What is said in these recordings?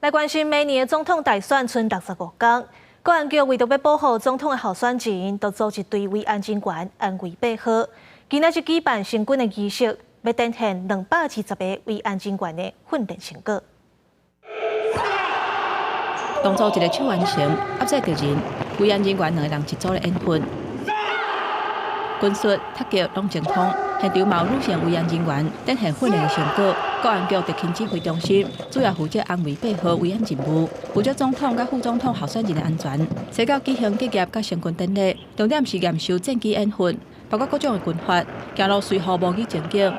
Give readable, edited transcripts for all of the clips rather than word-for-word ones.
來關心明年的總統大選賰65工，國安局為著欲保護總統的候選人，就組一隊維安人員安危八號。今仔日舉辦成軍的儀式，欲展現220個維安人員的訓練成果。動作一个手完成，壓制敵人，維安人員兩个人一組咧演訓，軍術、太極攏精通。現場嘛有女性維安人員展現訓練的成果。國安局特勤指揮中心主要負責安危八號維安任務，負責總統佮副總統候選人的安全。西九舉行結業佮成軍典禮，重點是驗收戰機演訓，包括各種的軍法，行路隨予模擬情景。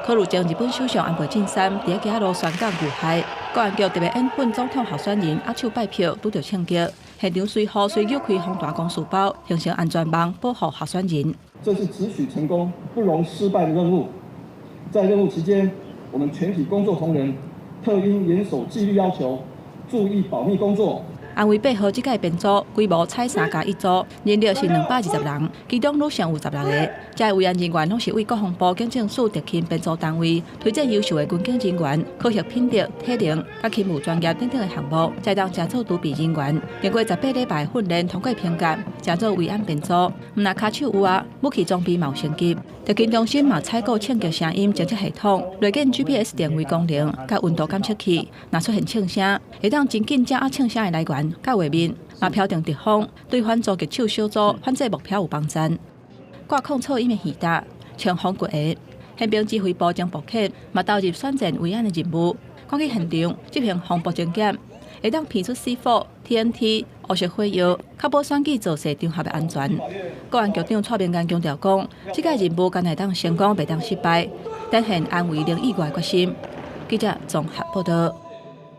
考慮前日本首相安倍晉三佇咧路宣講遇害，國安局特別演訓總統候選人握手拜票拄著槍擊，現場隨予隨扭開防彈公事包，形成安全網保護候選人。這是只許成功不容失敗的任務。在任務期間，我們全體工作同仁特應嚴守紀律要求，注意保密工作。安危八號這屆編組規模採3加1組，人力是220人，其中女性有16個。這維安人員攏是為國防部警政署特勤編組單位推薦優秀的軍警人員，考核品德、體能、佮勤務專業等等的項目，才當成做儲備人員。經過18禮拜訓練，通過評鑑，成做維安編組。毋但跤手有啊，武器裝備嘛有升級。特勤中心嘛採購槍擊聲音偵測系統、內建 GPS 定位功能、佮溫度感測器，若出現槍聲，會當真緊掌握槍聲的來源佮畫面，嘛飄定敵方，對反狙擊手小組、反制目標有幫助。掛控噪音的魚搭，槍風骨的憲兵指揮部將部客嘛投入選戰維安的任務，趕去現場執行防暴偵檢，會當辨出 C4、TNT、烏色火藥，確保選舉造勢場合的安全。國安局長蔡明彥強調講，這個任務干焦會當成功，袂當失敗，展現安危零意外決心。記者綜合報道。